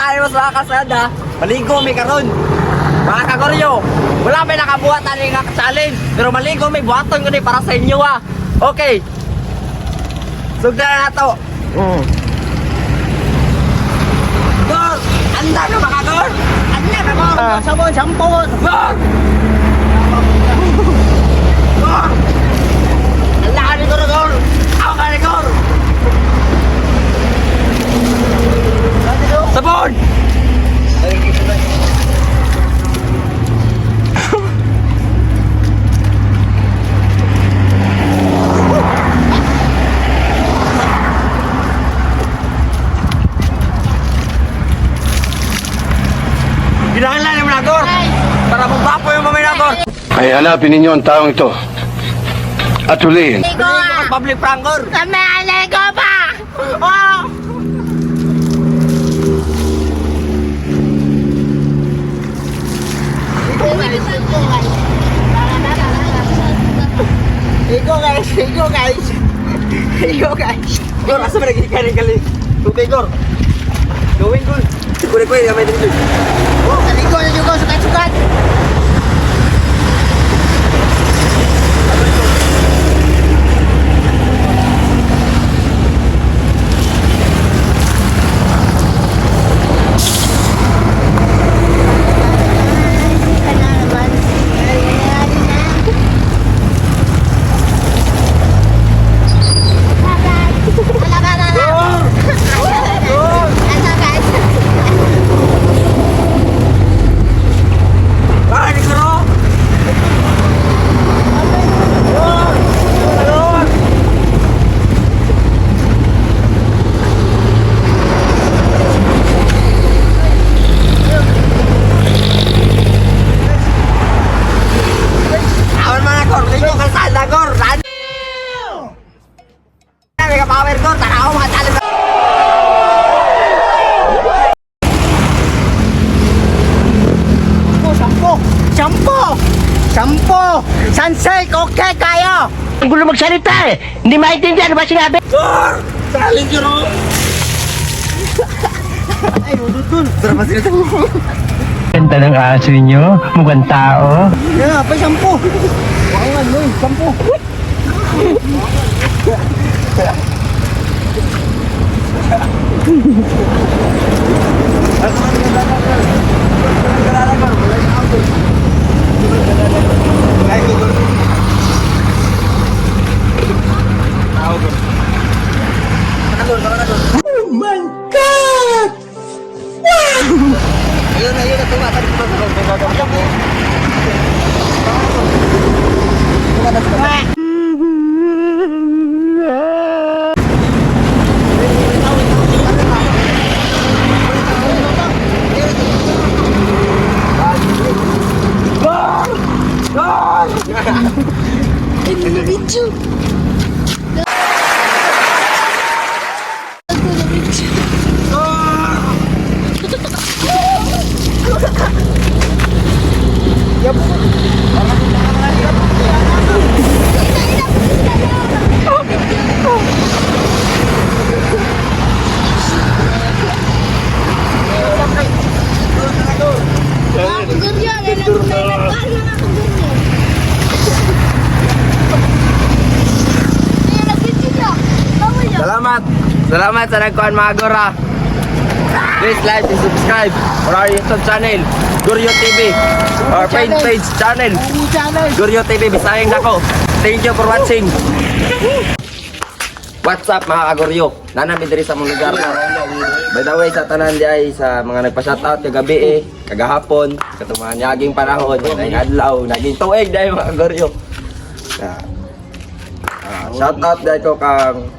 tayo sa mga kalsada. Maligo mi karon. Mga kagoryo, wala may nakabuhat ani nga challenge, pero maligo may buhaton ko ni para sa inyo ah. Okay. Sugdan na nato. Gor! Anda na mga gor! Anda na gor! Sabon, shampoo. Gor! Gor! Anda ka ni gor, gor! Ako ka ni gor! Sabon! Ginahanglan ni mga gor! Para magbapo yung mga gor! Ay hanapin ninyo ang taong ito at huliin. Ligo ah! Public prank gor! Ligo pa! Ah! Igo guys, igo guys. Igo guys. Gor, asa ba nagkikaring kali? Tubig, Gor. Gawin, Gor. Kunin ko yun, gamay din, Gor. Oh, kaligo na juga sukat-sukat. Gor! Gor! Ah, ni Goro! Gor! Gor! Awan mga Gor, ligo kalsada, Gor! Saan? Mega power, Gor! Tanaw, mga challenge! Oh, shampoo. Shampoo. Shampoo. Sunsilk, okay kayo. Ang gulo magsalita eh! Hindi maintindihan ano ba sinabi? Gor! Challenge, Goro! Ay, dudul. Tara, masinit. Ganda ng aso niyo, mukhang tao. Yeah, pa shampoo. Wangan mo, shampoo. Ayun, ayun, Salamat! Salamat sa nagkuhan mga gora. Please like and subscribe for our YouTube channel, Guryo TV. Our fan page channel, Guryo TV. Bisayang dako. Thank you for watching. What's up mga kaguryo? Nanami diri sa mong lugar na. By the way, sa tanan di ay sa mga nagpa-shoutout kagabi eh, kagahapon, katong mga naging panahon, naging adlaw, naging tuig dahil mga kaguryo. Shoutout dahil ko kang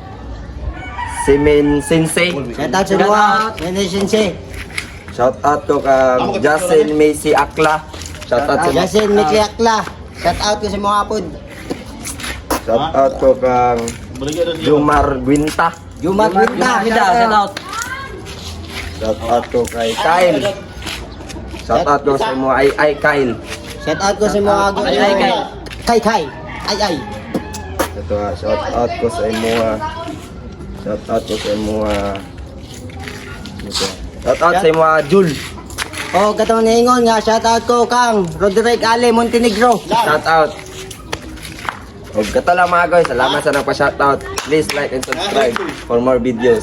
Simin Sensei. Shout out sa mga. Nene Sensei. Shout out ko kang Justin Macy Akla. Shout out sa Justin Mikliakla. Shout out ko sa mga apod. Shout out ko kang Jumar Guinta. Jumar Winta. Shout out. Shout out ko kay Kyle. Shout out ko sa imo ay ay Kyle. Shout out ko sa mga Ay, ay, kay. Kay Kay. Ay ay. Ito ah, shout out ko sa imo ah. Shout out ko sa imo ah. Ito. Shout out sa mga Jul. Oh, katong niingon nga shout out ko kang Roderick Ale Montenegro. Shout out. Og kato lang, mga guys, salamat sa nagpa-shout out. Please like and subscribe for more videos.